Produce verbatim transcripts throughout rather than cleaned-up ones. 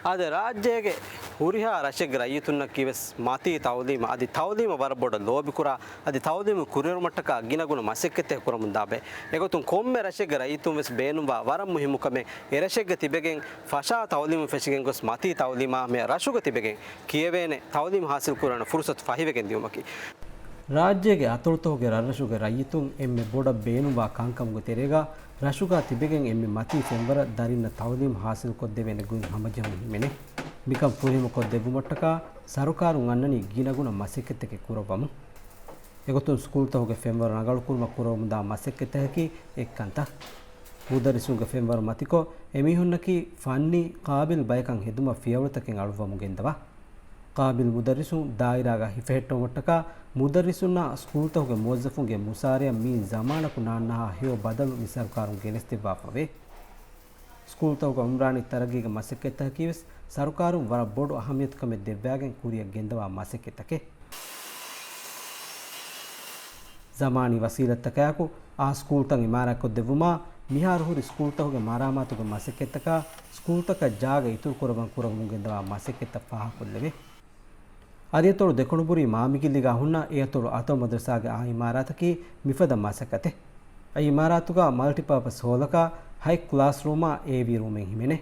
އަދި ރާއްޖޭގެ ހުރިހާ ރަށެއްގެ ރައްޔިތުންނަކީވެސް މަތީ ތައުލީމަށް އަދި ތައުލީމަށް ވަރަށް ބޮޑަށް ލޯބިކުރާ، އަދި ތައުލީމު ކުރިއެރުމަށްޓަކާ ގިނަގުނަ މަސައްކަތްތަކެއް ކުރަމުންދާ ބައެއް. އެގޮތުން ކޮންމެ ރަށެއްގެ ރައްޔިތުން ވެސް ބޭނުންވާ ވަރަށް މުހިއްމު ކަމެއް އެ ރަށެއްގަ ތިބެގެން ފަށާ ތައުލީމު ފެށިގެން ގޮސް މަތީ ތައުލީމާ މި ރަށުގަ ތިބެގެން ކިޔެވޭނެ ތައުލީމު ހާސިލް ކުރާނެ ފުރުސަތު ފަހިވެގެން ދިއުމަކީ. ރާއްޖޭގެ އަތޮޅުތަކުގެ ރަށްރަށުގެ ރައްޔިތުން އެންމެ ބޮޑަށް ބޭނުންވާ ކަންކަމުގެ ތެރޭގަ ރަށުގަ ތިބެގެން އެންމެ މަތީ ފެންވަރަށް ދަރިންނަށް ތައުލީމު ހާސިލްކޮށްދެވޭނެ ގޮތް ހަމަޖެހުން ހިމެނޭ. މިކަން ފުރިހަމަކޮށްދެއްވުމަށްޓަކާ ސަރުކާރުން އަންނަނީ ގިނަގުނަ މަސައްކަތްތަކެއް ކުރައްވަމުން. އެގޮތުން ސްކޫލްތަކުގެ ފެންވަރު ރަނގަޅުކުރުމަށް ކުރަމުންދާ މަސައްކަތްތަކަކީ އެއްކަންތައް. މުދައްރިސުންގެ ފެންވަރު މަތިކޮށް، އެމީހުންނަކީ ފަންނީ، ޤާބިލް ބަޔަކަށް ހެދުމަށް ފިޔަވަޅުތަކެއް އަޅުއްވަމުން ގެންދަވާ. ޤާބިލް މުދައްރިސުން ދާއިރާގަ ހިފެހެއްޓުމަށްޓަކާ މުދައްރިސުންނާ ސްކޫލްތަކުގެ މުވައްޒަފުންގެ މުސާރަޔަށް މިއިން ޒަމާނަކު ނާންނަހާ ހެޔޮ ބަދަލު މި ސަރުކާރުން ގެނެސްދެއްވާފަވޭ. ސްކޫލްތަކުގެ އުމްރާނީ ތަރައްގީގެ މަސައްކަތްތަކަކީވެސް ސަރުކާރުން ވަރަށް ބޮޑު އަހައްމިޔަތުކަމެއް ދެއްވާގެން ކުރިއަށް ގެންދަވާ މަސައްކަތްތަކެއް. ޒަމާނީ ވަސީލަތްތަކާއެކު އާ ސްކޫލްތައް އިމާރާތްކޮށްދެއްވުމާ، މިހާރު ހުރި ސްކޫލްތަކުގެ މަރާމާތުގެ މަސައްކަތްތަކާ، ސްކޫލްތަކަށް ޖާގަ އިތުރުކުރައްވަން ކުރަމުން ގެންދަވާ މަސައްކަތްތައް ފާހަގަކޮށްލެވޭ. އަދިއަތޮޅު ދެކުނުބުރީ މާމިގިލީގަ ހުންނަ އެއަތޮޅު އަތޮޅު މަދްރަސާގެ އާ އިމާރާތަކީ މިފަދަ މަސައްކަތެއް. އެ އިމާރާތުގަ މަލްޓިޕާޕަސް ހޯލަކާ، ހަތް ކްލާސްރޫމާ، އޭވީ ރޫމެއް ހިމެނޭ.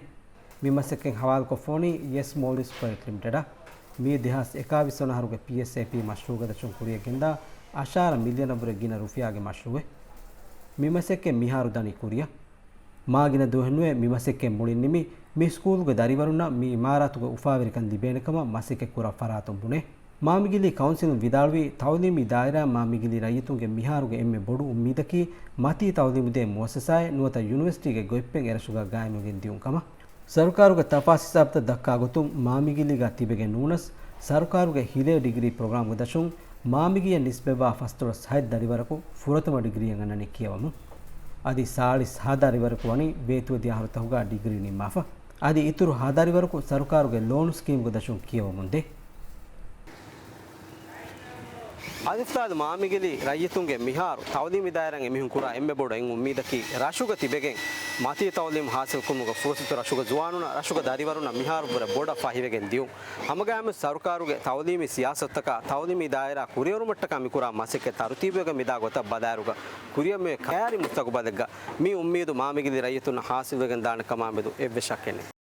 މި މަސައްކަތް ހަވާލުކޮށްފަވަނީ ޔެސް މޯލްޑިވްސް ޕްރޮޖެކްޓް ލިމިޓެޑަށް. މީ ދެހާސް އެކާވީސް ވަނަ އަހަރުގެ ޕީއެސްއޭޕީ މަޝްރޫޢުގެ ދަށުން ކުރިއަށް ގެންދާ އަށާރަ މިލިއަނަށްވުރެ ގިނަ ރުފިޔާގެ މަޝްރޫޢެއް. މި މަސައްކަތް މިހާރު ދަނީ ކުރިއަށް. މާގިނަ ދުވަހެއް ނުވެ މި މަސައްކަތް މުޅިން ނިމި، މި ސްކޫލުގެ ދަރިވަރުންނަށް މި އިމާރާތުގެ އުފާވެރިކަން ލިބޭނެ ކަމަށް މަސައްކަތް ކުރާ ފަރާތުން ބުނޭ. މާމިގިލީ ކައުންސިލުން ވިދާޅުވީ، ތައުލީމީ ދާއިރާ މާމިގިލީ ރައްޔިތުންގެ މިހާރުގެ އެންމެ ބޮޑު އުއްމީދަކީ މަތީ ތައުލީމުދޭ މުއައްސަސާއެއް ނުވަތަ ޔުނިވަރސިޓީގެ ގޮތްޕެން އެރަށުގަ ގާއިމްވެގެން ދިއުން ކަމަށް. ސަރުކާރުގެ ތަފާސް ހިސާބުތައް ދައްކާ ގޮތުން މާމިގިލީގަ ތިބެގެން ނޫނަސް، ސަރުކާރުގެ ހިލޭ ޑިގްރީ ޕްރޮގްރާމްގެ ދަށުން މާމިގިއަށް ނިސްބަތްވާ ފަސްދޮޅަސް ހަތް ދަރިވަރަކު ފުރަތަމަ ޑިގްރީއެއް އަންނަނީ ކިޔަވަމުން. އަދި ސާޅީސް ހަ ދަރިވަރަކު ވަނީ ބޭތުވެދިޔަ އަހަރުތަކުގަ ޑިގްރީ ނިންމާފަ. އަދި އިތުރު ހަ ދަރިވަރަކު ސަރުކާރުގެ ލޯނު ސްކީމްގެ ދަށުން ކިޔަވަމުންދޭ. އަދި އުސްތާޛު، މާމިގިލީ ރައްޔިތުންގެ މިހާރު ތައުލީމީ ދާއިރާއިން އެމީހުން ކުރާ އެންމެ ބޮޑު އެއް އުއްމީދަކީ ރަށުގަ ތިބެގެން މަތީ ތައުލީމު ހާސިލްކުރުމުގެ ފުރުސަތު ރަށުގެ ޒުވާނުންނަށް، ރަށުގެ ދަރިވަރުންނަށް މިހާރު ވުރެ ބޮޑަށް ފަހިވެގެން ދިއުން. ހަމަގައިމުވެސް ސަރުކާރުގެ ތައުލީމީ ސިޔާސަތުތަކާ ތައުލީމީ ދާއިރާ ކުރިއެރުމަށްޓަކާ މިކުރާ މަސައްކަތް ތަރުތީބުވެގެން މިދާ ގޮތަށް ބަލާއިރުގަ ކުރިއަށް މިއޮތް ކައިރި މުސްތަގުބަލެއްގަ މި އުއްމީދު މާމިގިލީ ރައްޔިތުންނަށް ހާސިލްވެގެން ދާނެ ކަމާމެދު އެއްވެސް ޝައްކެއް ނެތް.